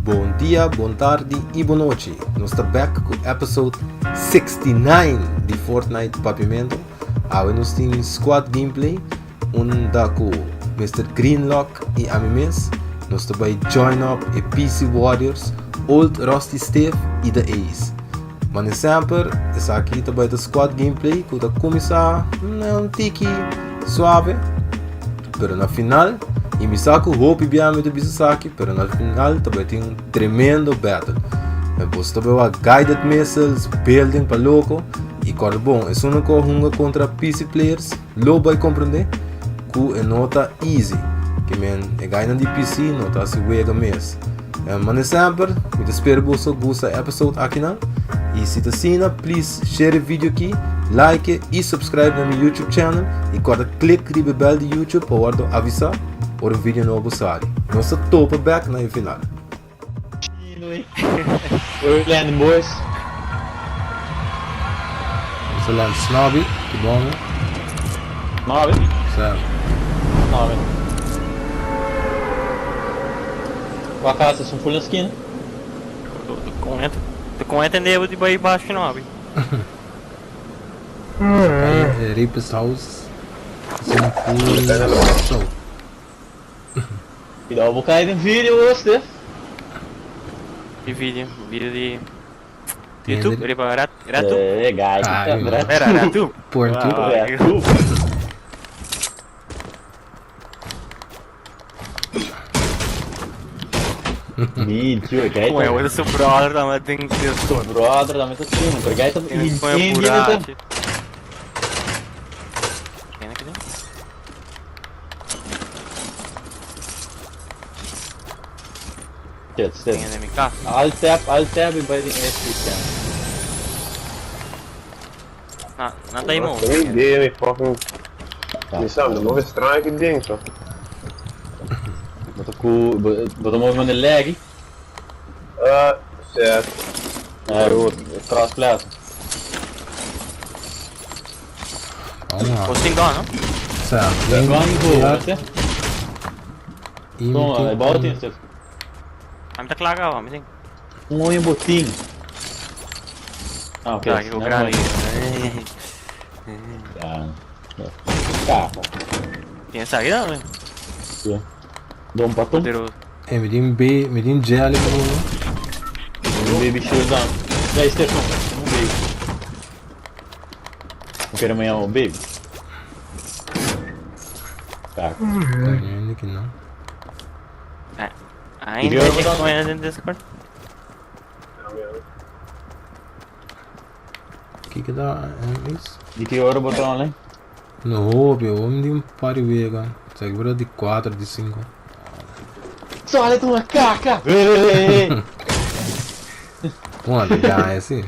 Bon dia, bon tardi y bon nochi. Nos ta back cu episode 69 di Fortnite Papiamento. Awe nos tin squad gameplay unda cu Mr. Greenlock y ami mes nos ta bay join up e PC Warriors, Old Rusty Steve y The Ace. Mane semper, esaki ta bai ta squad gameplay ku ta kuminsá un tiki suave, pero na final, i mi sa ku hopi bia mi ta bisa esaki, pero na final ta bai tin un tremendo battle. En boso ta bai wak guided missiles, building pa loko, i kòrda bon, esun ku a hunga kontra PC players lo bai komprendé ku e no ta easy. Ke men e gainan di PC no ta hasi wega mes. Mane semper, mi ta spera boso gusta e episode akinan. Y si ta asina, please share e video aki, like y subscribe na mi YouTube channel. Y corda click riba e bell di YouTube pa wordo avisa ora un video nobo sali. Nos ta topa back na e final. Where we landing boys? Nos ta land Snobby, ki bon he. Snobby? Sa. Snobby. Kua casa sun full na skina? Con e tende di bai bashi no abi. E Rapist House sun full south. Cuidao bo cai den video bo Stef. Di video, video di YouTube riba rat ratube. Eh guy Era ratube. Porntube. Ratube. Mi tio, e guy Come, ta su brother tambe den Discord. Su brother tambe ta chino, pero guy ta Indian. Shit, shit. Alt tab, alt tab e bai den AFK scan. Na, na ta imo. Geen idee, mi fucking... Mi sa, mi move strano ki ding so. Bo ta ku, bo ta move mane laggy? Shit. Cross plaza. Bo tin gun, no? Sa, Gun go, viste? Toma, e bou tin, Stef. Ami ta kla kaba, mi tin. Un oño botin. Ah, ok. Ah, kiko grandi. Ja. Kapo. Tin esaki tambe. Ja. Don paton. Poderoso. Eh, mi tin B, mi tin jelly pa bo. Un baby shield dan. Ja, Stef, no. Un baby. Bo kere mañana un baby. Tak. Ainda que não. Ainda Video que botão. põe dentro do Discord. O que que dá é isso? Di ki ora bo ta online? No hopi, hopi di un par di wega. Seguro di 4, di 5. Sale tu una caca! Bueno, ya é assim.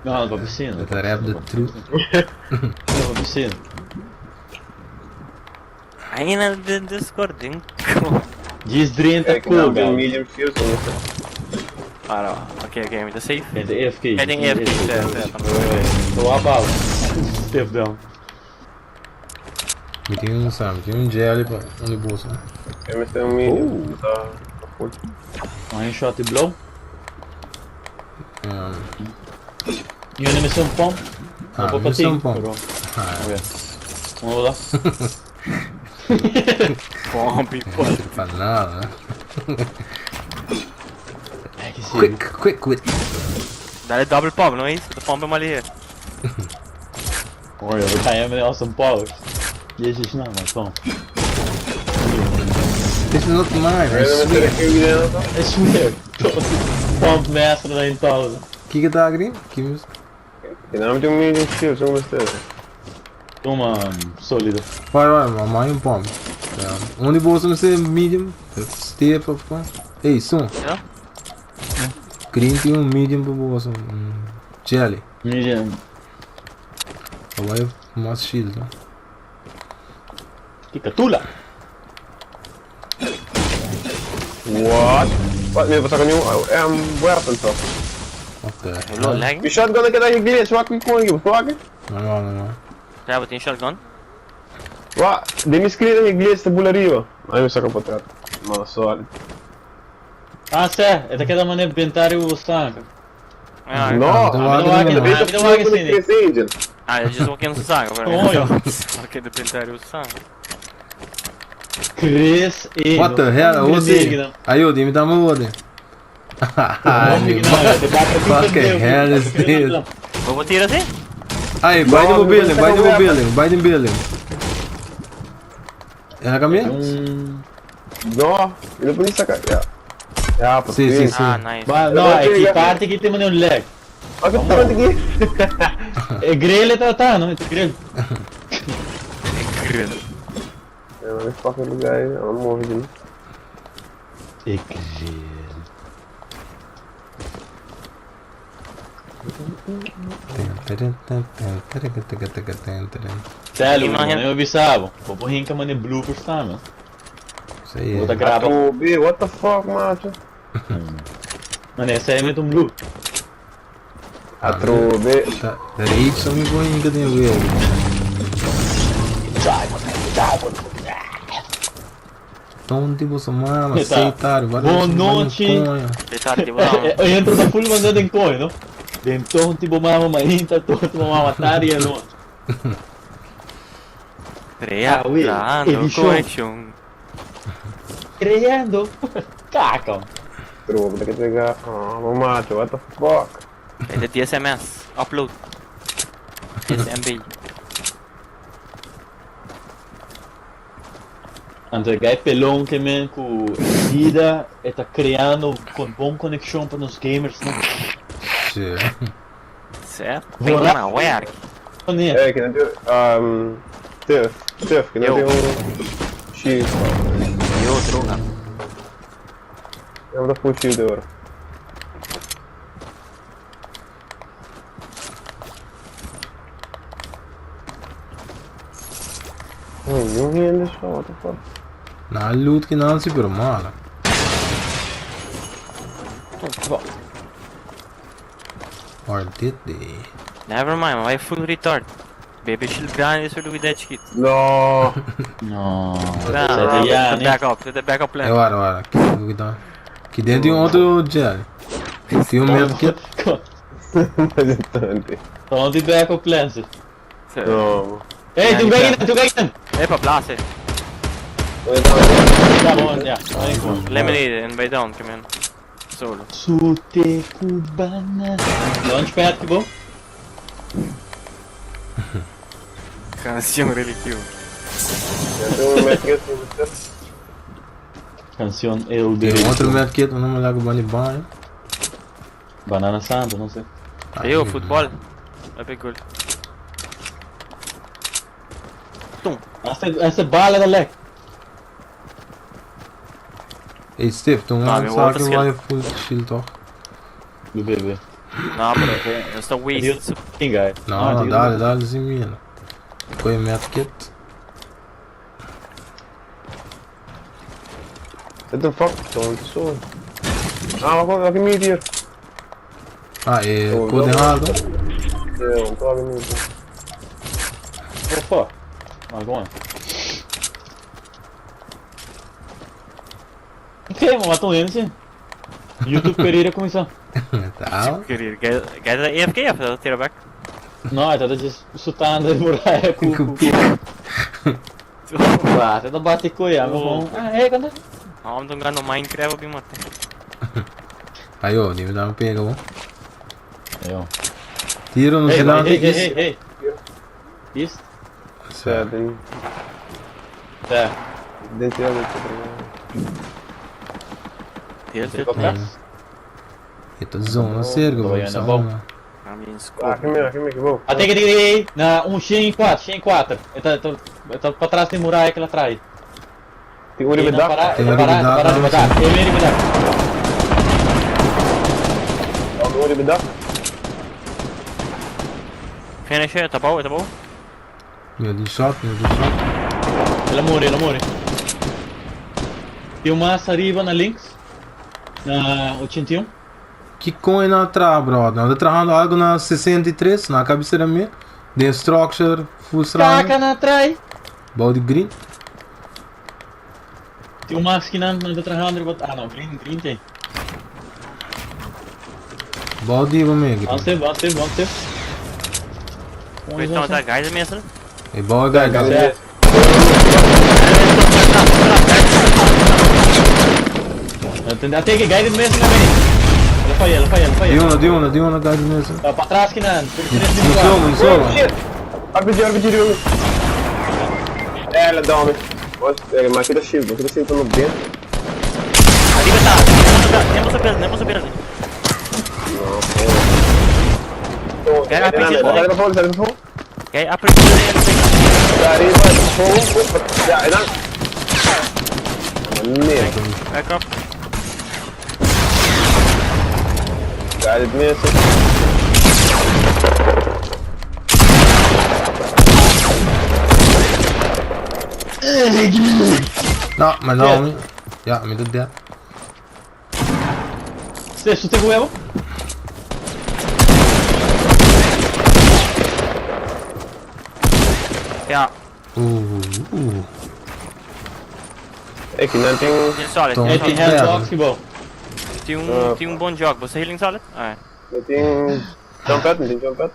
No, pa piscina. Met rap the truth. No, pa piscina. Ainda den Discord den. Djis drenta Kijk, nou, cool, den guys. medium shield, zo is het. Para, ok, ok, mi ta safe. Kijk, de AFK. Hij ding AFK, ja, ja. Zo abouw. Stef down. Mi tin un sa, mi tin un jelly pa un di boso. Ik mis een medium. Dat is goed. Een shot die blow. Um, Jullie met zo'n pomp? ah, Op mi een un pom. Pero, Ah, oké. Hoe dat? Pompi, não serve pra nada. Kijk eens hier. Quick, quick, quick. Dale double pump, no is? De pump hem al hier. Hoor je, we gaan met awesome powers. Jezus, nou maar, kom. This is not mine, I Wil je met de swear. regie dan? I swear. Pump master 9000. Que que tá, Green? Que mis... Ik naam een medium shield, zo is het. Kom man, solido. Vai, vai, mamãe um pom. Yeah. Um de bolsa não ser medium. Step up, pô. Ei, som. Ja? Green tem um medium pra bolsa. Jelly. Medium. Vai mais shield, né? Kikatula. What? Wat? Nee, wat zag ik nu? Weapon toch? What the Hello, hell? lag. Die shotgun, ik heb dat geglitcht. Wat kon ik wat? Não, não, não. Ja, wat in shotgun? Wat? De mi screen geglitcht de boel arriba. Maar nu zag ik op het Maar sorry. Ah, sè, e ta keda manera benta riba bo stanka. Ah, No, Ah, mi ta wak Mi ta wak esei. Chris Angel. Ah, eu just walk in no sangue agora. Coño. Ok, de pintar o sangue. Chris Angel. What the hell, Hombre awo si. negro. Ayo, di mi ta mo wode. Hombre negro, te bate Fucking hell is this? Vou tirar assim? Ay, bai den No, bo building, bai den bo mi building, bai den building. El a cambia? No, mi no por ni saca. Ya. Ya, por Sí, fin. sí, sí. Ah, nice. Ba, no, e ki parti ki tin un leg. Aki ta aki. E grill e ta, no? E grill. E grill. Ja, maar fucking guy, I'm moving. E grill. Telo, Imagina- eu avisava. Vou pôr rinca, mano, bloopers tá, mano. Sí. Vou tá grava. Atrobe, what the fuck, macho? Mano, essa é muito um bloop. Atrobe. Ta rage sa mi boy inga den weer. Tonti bo sa mama, Tá. aceitar, Boa noite. Deitado, tipo, não. Eu entro na full mandando em corre, não? Denton tipo mama mainta, tipo mama taria, não? Crea, Ah, oui. creando Edition. connection. Creando. Caca. Atrobe, que pega. Ah, macho, what the fuck? É de SMS. Upload. 10 MB. Anto e guy pelon ke men ku vida e ta creando con bon conexion pa nos gamers, no? Sí. Certo? Vou lá. Na werk. Wanneer? Hey, can I do Tiff, Tiff, can I Yo. do shield? Yo, droga. I'm the full shield over. Oh, you here in this show? What the fuck? Na loot ki nan si pero mala. Or did they? Never mind, vai full retard. Baby shield grande is er doe dat schiet. No! No. Nou, Ja, de backup, de backup plan. E guarda, guarda, ki ki Ki den tin un otro gel. Tin un medkit. Esattamente. Sono di backup plans. No. Hey, tu kijk in, tu kijk in. Epa, blazen. Ja, bon, ja. Lemonade en bij down, come in. Solo. Sute cubana. Launchpad, que bom. Canción religiosa. Canción El Tin un otro Derecho. medkit, no me lago bani baño. Banana Santo, não sei. Yo, voetbal. Heb ik goed. Essa, essa bala da lek. Hey Steve, toen Nou, we mi zaken water waar je full shield toch? Do bebê. Nou, bro, dat is toch waste. Guy. No, no, dale, dale, sin miedo. Gooi medkit. What the fuck? Don't so. Ah, welke, welke meteor? Ah, eh, Oh, code no. alto. Ja, want welke meteor? Oh fuck. Ah, go on. Ok, maar wat dan in YouTube carreira começou. Tá. Querido, quer dat EFK of dat tira back? Não, tá just sutando de muralha com com. Bate, tá bate coia, meu bom. Ah, é, quando? Waarom doen we nog Minecraft op iemand? Ayo, die we daar pega, hoor. Eu. Tiro no Hey, zelante hey, hey, is. hey, hey. East? Ja, den, Tá. den ja, dat Heel veel. Helicopter? Het is zona cerca, Tô bro. indo, bom. I'm in Ah, scope. aqui mesmo, aqui mesmo, bom. Ah, tem que tem que Na um X4, X4. Ele tá, tá, tá pra trás tem muralha que ela traz. Tem um Não, para, Tem para, Uribedak, para, não, para, Tem Uribedak. Um Uribedak. Finish it, tá bom, tá bom? Meu, die shot, meu, die shot. Ela morre, ela morre. Tem uma arriba na links. Na 81. Que coin na atrás, bro? Não, tá trabajando algo na 63, na cabeça minha. The structure, full Caca strong. na trai. Body green. Tin un mas kinan nan ta trahando riba ah no green green tin. Bou di bo me One green. step one step one step. Wait, no, ta guys missile? E bou e guy Guys, ta. A teke guided missile na beni. Lo falla, lo falla, lo Di falla. uno, di uno, di uno guided missile. Pa atras kinan. No solo, no solo. RPG, RPG, RPG. Eh, la dame. Ma kita shield, ma kita shield no bem. Arriba ta, nemos a building, nemos a building. No. Kaya RPG Sale pa fogo, sale pa fogo. Kaya upper building. Arriba, fogo. Ja, en dan. Nee. Back up. Guided missile. No, ma no, mi. Ja, mi ta dead. Stesso te huevo? Ja. Uh. E ki nan tin. Tin solid. Tom. E tin health box ki bo. Tin un tin un bon jog. Bo sa healing solid? Alright. Mi tin jump pad, mi tin jump pad.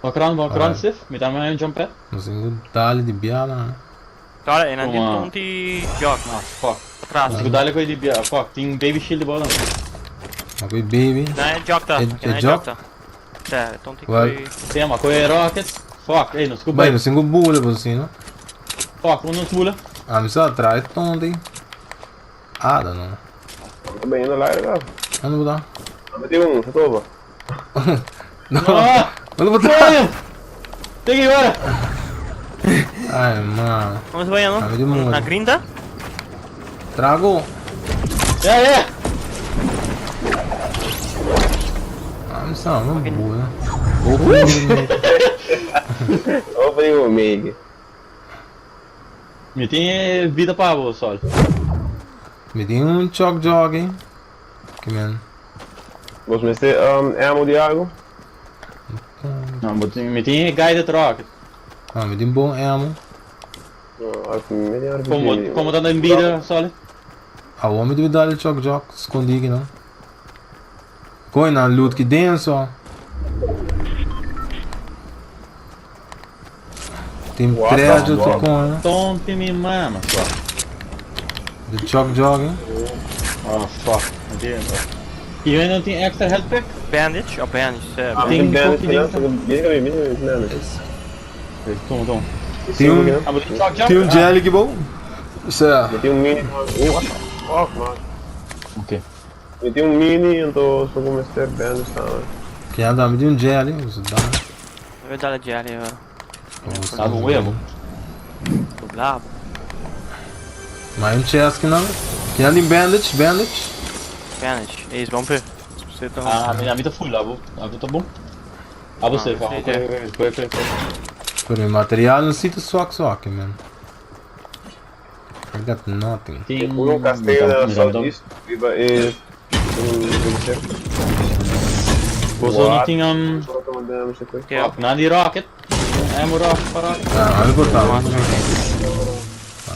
Bo kran, bo kran sif. Mi tambe hay un jump pad. Nos tin ku dale di biala. Solid, e nan tin tonti jog. Ah, fuck. Atras. Nos ku dale ku di biala. Fuck, tin baby shield di bo dan. Ma ku baby. Nan e jog ta. E jog? ta. Sa, tonti Well. ku. Sim, ma ku e rocket. Fuck, ey, nos ku Bai, bai. nos tin ku bula bo si, no? Fuck, un nos bula. Ah, mi sa trae tonti. Ah, da no. Ta bem na l'aria, Unda bo ta? Mi tin un, sa toba. No. Ah! Unda bo ta? Coño! Take ora! Ai, man. Vamos bai, no? Ah, mi di muri. Na green ta? Trago. Yeah, yeah! Ah, mi sa, mi bula. Open. Open un mig. Mi tin vida pa bo, Sol. Mi tin un chok jogging. Ke men. Bos mester um, ammo di algo? No, bo tin, mi tin guided rocket. Ah, mi tin bon ammo. No, mi tin RPG. Como, como ta den bida, Sol? Awor mi debe dal chok jok skondi ki no. Koi nan loot ki denso. Tin What the treasure tu fuck? koi. Tonti mi mama, fuck. De chok jogging. Oh, fuck. Mi tin. I no tin extra health pack? Bandage? Oh, bandage. Ah, mi Tin tin bandage, koffie no? ding. Bini kami, bini kami, bandage. Toma, toma. Tin un, Ah, bo tin chok jok? tin un jelly ki bo. Sa. Mi tin un mini. Oh, what the fuck, man. Ok. Mi tin un mini, anto so ku mester bandage tambe. Ki anda mi tin un jelly. Usa da. Deve dare jelly, ora. Dá um huevo. Doblado. Ma un chest ki nan. Ki nan tin bandage, bandage. Bandage. Ei, bom pe. Você tá. Ah, mi, mi ta full, abo. Abo ta bom. Abo Ah, safe, sim, abo. Koi, koi, koi, koi. Pero mi material no sito swak swak, man. I got nothing. Tin... Un kasteel na Mi ta- southeast, riba e un Boso no tin um... Só toma damage depois. Yeah. Fuck, nan di rocket. Ammo rocket pa rocket. Ah, mi portava.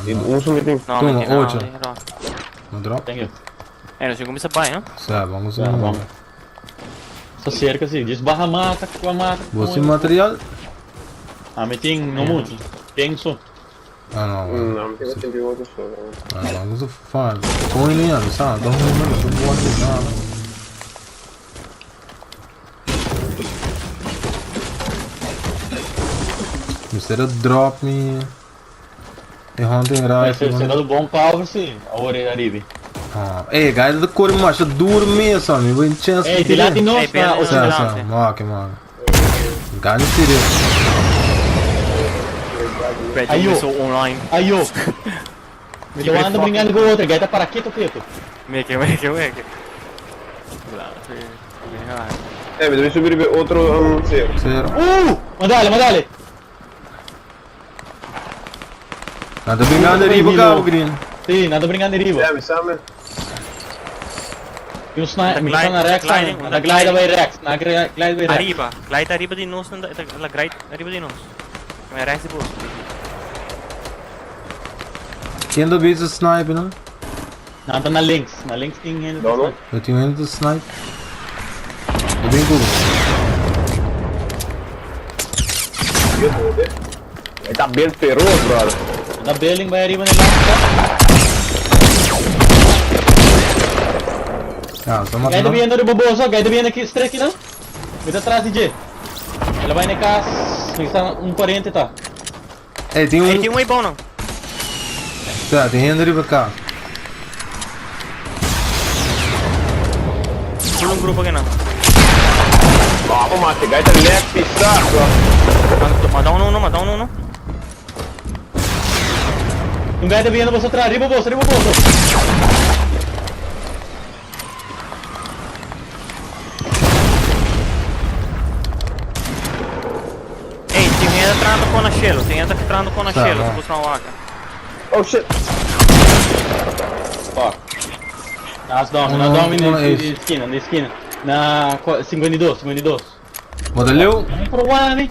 E un so mi tin. No, Toma, mentira, no, ocho. no. No drop. Thank you. Eh, não sei como vai, no? Sa, vamos Sa, a vamos. Sa cerca, si. Just baja mata, com a mata. Você material? Ah, mi tin no mucho. Penso. Ah, no. Não, mi tin 88 só. Ah, vamos a farm. Coin niya, sa, don't remember, don't want it na. Instead drop me. E hunting Mas rifle. se você dá bom power, si. Ora, arribi. Ah, eh, guys, de cor macho dorme só, mi buen chance. Ei, dilati nos Ei, na... bene, Sa, no. sa, ma che ma. Ganho serio. Red Ayo. Bull so online. Ayo! Mi tô andando brincando com outra, gaita para quieto, quieto. Meke, meke, meke. Sì. Eh, mi devi subire outro um, zero. Zero. Mandale, mandale! Nada brincando arriba, cabo green. Sì, andando brincando in rivo. Eh, mi sa me. E un sniper, mi Glide- sta na Rex, gliding, na glide by Rex, na glide by Rex. Arriba, glide arriba di nos, la glide arriba di nos. Ma rechts di bus. Ken ta bezig snipe nan? Nan ta na links. Na links tin hende ta No, no. snipe. Yo tin hende ta snipe. Yo bin ku. Yo joder. E ta build feroz, brother. Na building bai arriba na last. Ja, sa mata Gai ta nan. biendo riba boso, gai ta biendo aki streki nan. Mi ta tras di dje. El a bai na cas, mi sta un 40 ta. Ey, tin Ey, un... tin un bom nan. Ta, tin hende riba cas. Full un grupo aki nan. Vamos, macho, gai ta leg pisa, bro. Mata uno, uno, mata uno, uno. Un gai ta biendo boso tras, riba boso, riba boso. Ey, tin hende entrando con na cielo, tin hende entrando con na Tá, cielo, vai. se busca uma vaca. Oh shit. Fuck. Nas dom, Uno- na dom uno na ace. esquina, na esquina. Na 52, 52. Modelo. Por one,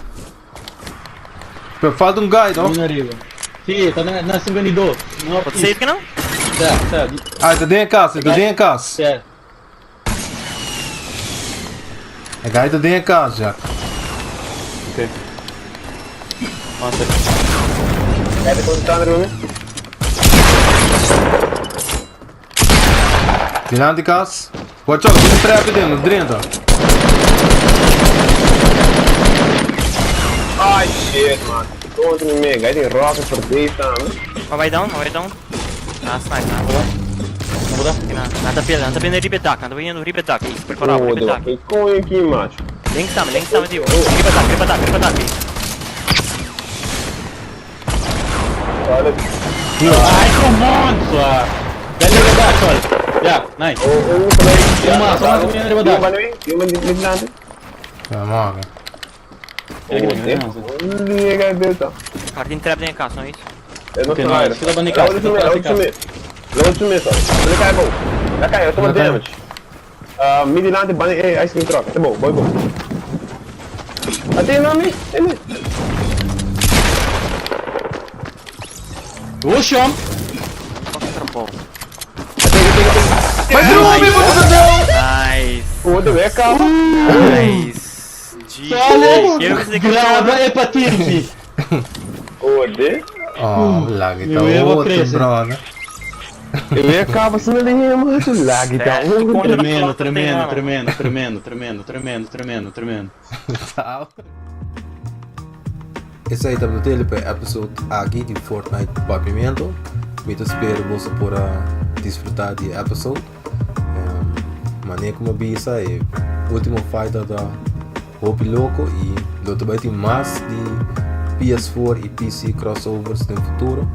Pero falta un guy, toch? Um arriba. Si, ta na, na 52. No, Pode ser que não? Tá, tá. Ah, ta den cas, ta den cas. Tá. E guy ta den cas, Jack. Ok. Nossa. Gai ta contando, Rumi. Dilanti cas. Watch out, tin un trap den, drenta. Ai shit, man. Contra mi, gai tin rocket for days tambe. Ma vai down, ma vai down. Ah, snipe, Não vou dar. na. Nada pela, nada pela riba dak, nada pela riba dak. Preparado, riba Foda, dak. que coño aqui, macho. Links também, links também, tipo. Riba dak, riba dak, riba dak. Olha. Ai, come on, sua. Dá liga da, sorry. Yeah, nice. Oh, oh, falei. Uma, só uma que riba dak. Tem uma de diante. Ja, man. Oh, liga beta. Cara, tem trap dentro de casa, não é isso? Eu não Ok, sou nice. nada. Fica dando em casa, fica dando em casa. Level 2 missile. Ele cai bom. Já caiu, toma Já caiu. damage. Ah, mid dilante, bunny, eh, ice cream truck. Tá bom, boy, bom. Até nome, ele. Oxi, homem. Contra bom. Até, até, até. Mas Rumi, você deu! Nice. O outro é calma. Nice. Olha, Quero que você grava é pra Tirki. Ode. Oh, lag tá Eu vou outro, crescer. brother. Eu ia acabar sendo ali, macho. Lag tá. É, conta da Tremendo, clock, tremendo, mano. tremendo, tremendo, tremendo, tremendo, tremendo, tremendo. Tchau. Esaki ta tele pa e episode aki di Fortnite Papiamento. Mi ta spera boso por a disfruta di e episode. Um, mane como bisa e ultimo fight ta hopi loco y lo ta bay tin mas di PS4 y PC crossovers den futuro.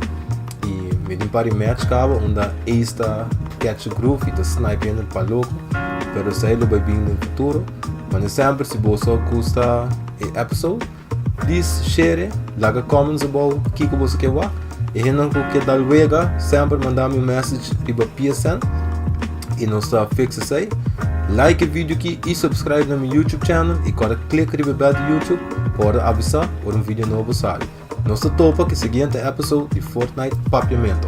Y mi tin par di match caba unda Ace ta catch a groove y ta snipe pa loco. Pero esey lo bay bin den futuro. Manera semper, si boso gusta e episode, please share, laga comments about kiko boso ke wak. E hendenan ku ke dal wega, semper manda mi un message riba PSN y nos ta fix esey. Like e video aki y subscribe na mi YouTube channel y kòrda click riba e bell di YouTube pa ora avisa ora un video nobo sali. Nos ta topa ku e siguiente episode di Fortnite Papiamento.